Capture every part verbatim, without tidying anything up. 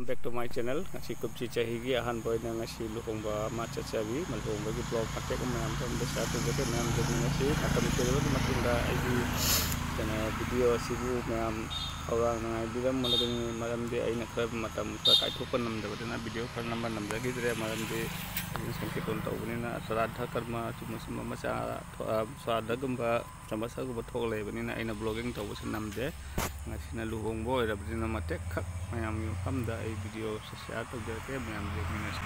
Back to my channel. ꯉꯁꯤ ꯀꯨꯝꯁꯤ ꯆꯍꯤꯒꯤ ꯑꯍꯥꯟꯕ ꯑꯣꯏꯅ ꯉꯁꯤ ꯂꯨꯍꯣꯡꯕ ꯑꯃ ꯆꯠꯆꯔꯤ꯫ ꯂꯨꯍꯣꯡꯕꯒꯤ vlog ꯃꯇꯦꯛ ꯑꯃ ꯃꯌꯥꯝ ꯁꯣꯝꯗ share ꯇꯧꯖꯒꯦ꯫ ꯃꯌꯥꯝꯗꯒꯤ ꯉꯁꯤ ꯃꯇꯝ ꯀꯨꯏꯔꯕꯒꯤ ꯃꯇꯨꯡꯗ ꯑꯩꯒꯤ ꯀꯩꯅꯣ video ꯑꯁꯤꯕꯨ ꯃꯌꯥꯝ ꯈꯧꯔꯥꯡꯅ ꯉꯥꯏꯕꯤꯔꯝꯂꯒꯅꯤ꯫ ꯃꯔꯝꯗꯤ ꯑꯩꯅ ꯈꯔ ꯃꯇꯝ ꯈꯔ ꯀꯥꯏꯊꯣꯛꯄ ꯅꯝꯗꯕꯗꯨꯅ video ꯈꯔ ꯅꯝꯕ ꯅꯝꯖꯈꯤꯗ꯭ꯔꯦ꯫ ꯃꯔꯝꯗꯤ ꯑꯩꯅ ꯁꯪꯀꯤꯔꯇꯟ ꯇꯧꯕꯅꯤꯅ ꯁ꯭ꯔꯥꯗꯙ ꯀꯔꯃ ꯑꯆꯨꯝ ꯑꯆꯨꯝꯕ ꯃꯆꯥ ꯊꯣꯛ-, ꯁ꯭ꯔꯥꯗꯙꯒꯨꯝꯕ ꯆꯃꯁꯒꯨꯝꯕ ꯊꯣꯛꯂꯛꯏꯕꯅꯤꯅ ꯑꯩꯅ vlogging ꯇꯧꯕꯁꯨ ꯅꯝꯗꯦ꯫ ꯉꯁꯤꯅ ꯂꯨꯍꯣꯡꯕ ꯑꯣꯏꯔꯕꯅꯤꯅ ꯃꯇꯦꯛ ꯈꯛ ꯃꯌꯥꯝꯒꯤ ꯃꯐꯝꯗ ꯑꯩ video ꯁꯦ share ꯇꯧꯖꯔꯛꯀꯦ, ꯃꯌꯥꯝ ꯌꯦꯡꯃꯤꯟꯅꯁꯤ꯫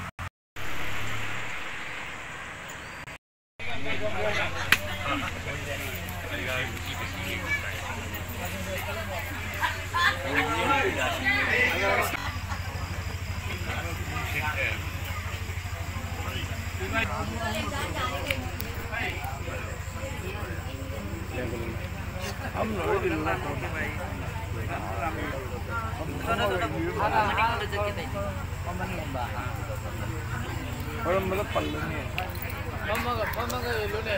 ꯐꯝꯃꯒ, ꯐꯝꯃꯒ ꯌꯦꯡꯉꯨꯅꯦ꯫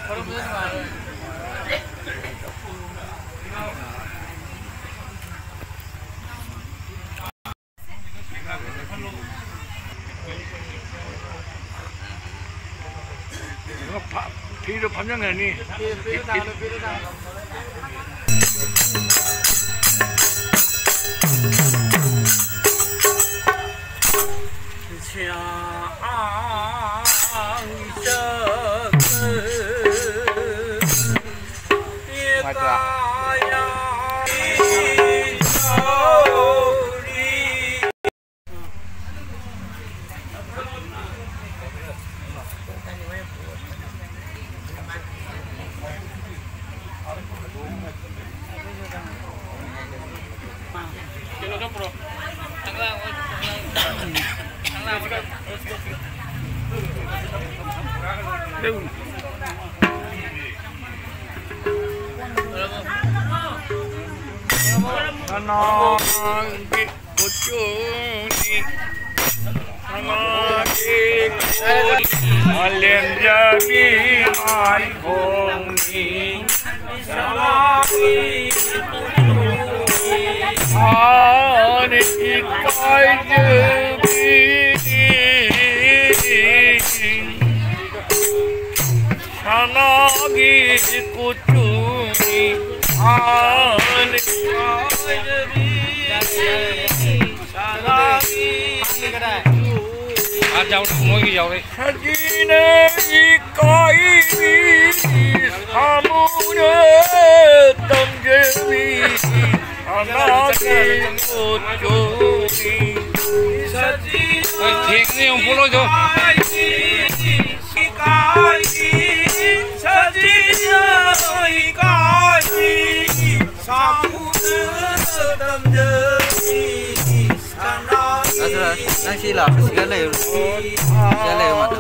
ꯐꯝꯃꯒ ꯅꯨꯡꯉꯥꯏꯔꯣꯏ꯫ ꯐꯤꯗꯣ ꯐꯝꯖꯟꯈ꯭ꯔꯅꯤ꯫ ꯀꯅꯥꯒꯤ ꯀꯨꯆꯨꯅꯤ? ꯀꯅꯥꯒꯤ ꯀꯨꯆꯨꯅꯤ? ꯃꯥꯂꯦꯝꯖꯕꯤ ꯃꯥꯏꯈꯣꯡꯅꯤ꯫ ꯀꯅꯥꯒꯤ ꯀꯨꯆꯨꯅꯤ? ꯁꯥꯔꯤ ꯁꯅꯥꯒꯤ ꯀꯨꯆꯨꯅꯤ ꯍꯥꯟꯅ ꯁꯅꯥꯒꯤ ꯑꯥ, ꯌꯥꯎꯔꯦ, ꯃꯣꯏꯒꯤ ꯌꯥꯎꯔꯦ꯫ ꯁꯖꯤꯅ ꯏꯀꯥꯏꯕꯤ ꯁꯥꯃꯨꯅ ꯇꯝꯖꯕꯤ ꯁꯅꯥꯒꯤ ꯀꯣꯆꯣꯝꯅꯤ꯫ ꯍꯣꯏ, ꯊꯦꯡꯅꯤ ꯑꯃꯨꯛ ꯄꯨꯂꯣꯏꯗꯣ꯫ ꯏꯀꯥꯏꯕꯤ ꯁꯖꯤꯅ ꯏꯀꯥꯏꯕꯤ ꯁꯥꯃꯨꯅ ꯇꯝꯖꯕꯤ ꯁꯅꯥꯒꯤ ꯅꯪ ꯁꯤ ꯂꯥꯛꯄ ꯁꯤꯒ ꯂꯩꯌꯨ꯫ ꯁꯤꯒ ꯂꯩꯌꯨ, ꯃꯥꯗꯣ꯫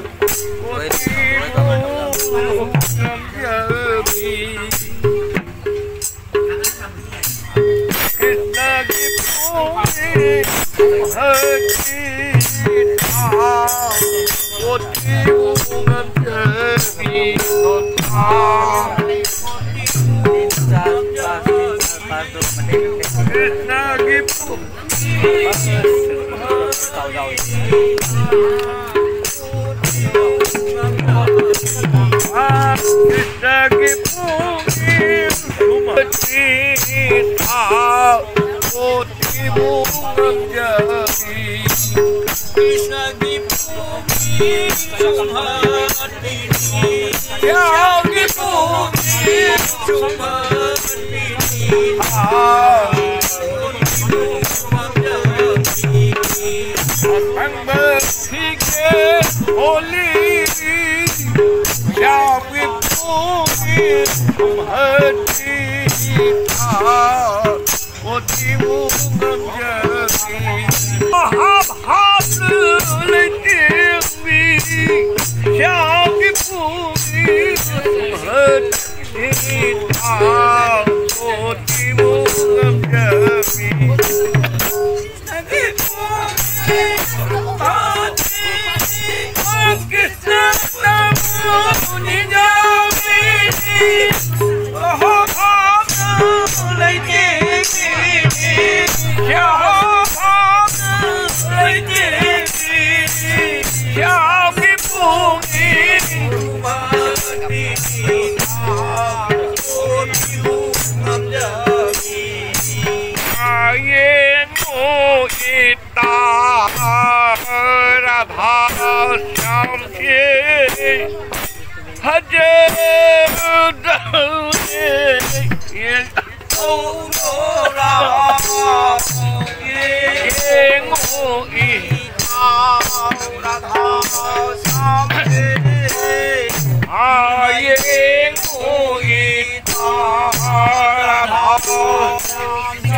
ꯍꯣꯏ, ꯍꯣꯏ, ꯍꯣꯏ, ꯍꯣꯏ꯫ ꯀ꯭ꯔꯤꯁꯅꯒꯤ ꯀ꯭ꯔꯤꯁꯅꯒꯤ ꯄꯨꯛꯅꯤꯡ ꯁꯨꯝꯍꯠꯄꯤ ꯊꯥ ꯀꯣꯇꯤꯕꯨ ꯉꯝꯖꯕꯤ꯫ ꯀ꯭ꯔꯤꯁꯅꯒꯤ ꯄꯨꯛꯅꯤꯡ ꯁꯨꯝꯍꯠꯄꯤ ꯊꯥꯒꯤ ꯄꯨꯛꯅꯤꯡ ꯁꯨꯝꯍꯠꯄꯤ ꯊꯥ ꯀꯣꯇꯤꯕꯨ ꯉꯝꯖꯕꯤ꯫ ꯑꯁꯪꯕ ꯐꯤꯒꯦ ꯍꯣꯂꯤ ꯌꯥꯎꯏ ꯄꯨꯒꯤ ꯀꯨꯝꯍꯩ ꯊꯥ ꯀꯣꯇꯤꯕꯨ ꯉꯝꯖꯕꯤ꯫ ꯍꯥꯞ ꯍꯥꯞꯅ ꯂꯩꯇꯦꯡꯕꯤ ꯌꯥꯎꯏ ꯄꯨꯒꯤ ꯀꯨꯝꯍꯩ ꯊꯥ ꯀꯣꯇꯤꯕꯨ ꯉꯝꯖꯕꯤ꯫ ꯌꯦꯡꯉꯨ ꯏꯇꯥ ꯔꯥꯙꯥ ꯁ꯭ꯌꯥꯝꯁꯤ ꯐꯖꯗꯧꯔꯦ꯫ ꯌꯦꯡꯉꯨ ꯏꯇꯥ ꯔꯥꯙꯥ ꯁ꯭ꯌꯥꯝꯁꯤ꯫ ꯌꯦꯡꯉꯨ ꯏꯇꯥ ꯔꯥꯙꯥ ꯁ꯭ꯌꯥꯝꯁꯤ꯫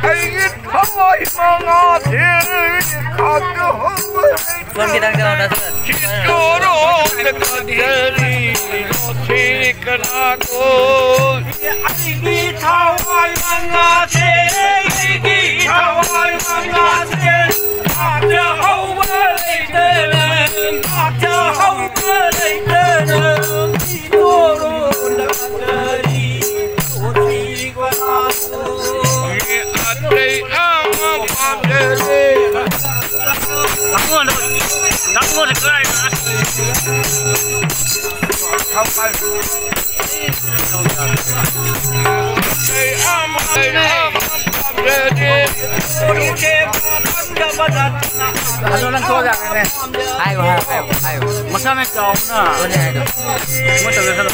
ꯑꯩꯒꯤ ꯊꯃꯣꯏ ꯃꯉꯥꯁꯦ ꯈꯥꯛꯇ ꯍꯧꯕ ꯂꯩꯇꯅ ꯆꯤꯠꯇꯣꯔꯣꯝꯗ ꯀꯠꯆꯔꯤ ꯂꯣꯁꯤ ꯀꯅꯥꯅꯣ? ꯑꯩꯒꯤ ꯊꯋꯥꯏ ꯃꯉꯥꯁꯦ, ꯑꯩꯒꯤ ꯊꯋꯥꯏ ꯃꯉꯥꯁꯦ, ꯈꯥꯛꯇ ꯍꯧꯕ ꯂꯩꯇꯅ, ꯈꯥꯛꯇ ꯍꯧꯕ ꯂꯩꯇꯅ, ꯆꯤꯠꯇꯣꯔꯣꯝꯗ ꯀꯠꯆꯔꯤ ꯂꯣꯁꯤ ꯀꯅꯥꯅꯣ? ꯑꯇꯩ ꯑꯃ ꯄꯥꯝꯖꯗꯦ꯫ ꯇꯥꯃꯣ, ꯇꯥꯃꯣ, ꯀꯥꯏꯗ? ꯑꯇꯩ ꯑꯃ, ꯑꯇꯩ ꯑꯃ ꯄꯥꯝꯖꯗꯦ꯫ ꯑꯗꯣ ꯅꯪ ꯊꯣꯛꯑꯒ ꯍꯥꯏꯌꯣꯅꯦ꯫ ꯍꯥꯏꯌꯣ, ꯍꯥꯏꯌꯣ, ꯍꯥꯏꯌꯣ, ꯍꯥꯏꯌꯣ꯫ ꯃꯁꯥꯅ ꯆꯥꯎꯅ꯫ ꯑꯗꯨꯅꯦ ꯍꯥꯏꯗꯣ꯫ ꯃꯣꯏ ꯇꯧꯔꯦ ꯈꯜꯂꯣ꯫